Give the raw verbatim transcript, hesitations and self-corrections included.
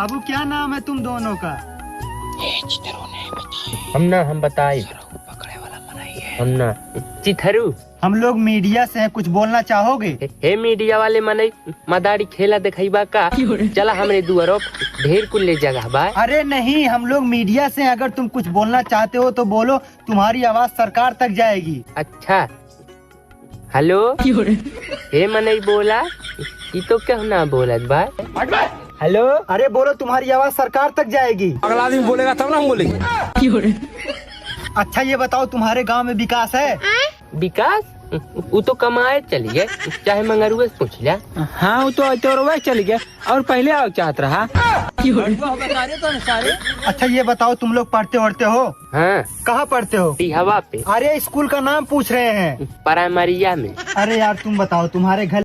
बाबू, क्या नाम है तुम दोनों का? ए, चिथरू नहीं बताए। हम ना, हम बताए। सरऊ पकड़े वाला मनई है। हम ना। चिथरू। हम लोग मीडिया से हैं, कुछ बोलना चाहोगे? हे, हे मीडिया वाले मनई, मदारी खेला देखइबा का? चला हमरे दुआरो, ढेर कुल्ले जगह बा। अरे नहीं, हम लोग मीडिया से हैं, अगर तुम कुछ बोलना चाहते हो तो बोलो, तुम्हारी आवाज सरकार तक जाएगी। अच्छा, हेलो। हे मनई बोला, ई तो केहू ना बोलत बा। हेलो। अरे बोलो, तुम्हारी आवाज सरकार तक जाएगी। अगला आदमी बोलेगा तब ना हम बोलेंगे। अच्छा ये बताओ, तुम्हारे गांव में विकास है? विकास? उ तो कमाए चली गए, चाहे मंगरुए से पूछ लिया। हाँ, उ तो चोरवा चली गए और पहले आओ चाहत रहा। अच्छा ये बताओ, तुम लोग पढ़ते वढ़ते हो? हाँ। कहाँ पढ़ते हो? हवा पे। अरे स्कूल का नाम पूछ रहे हैं। प्राइमरिया में। अरे यार तुम बताओ, तुम्हारे घर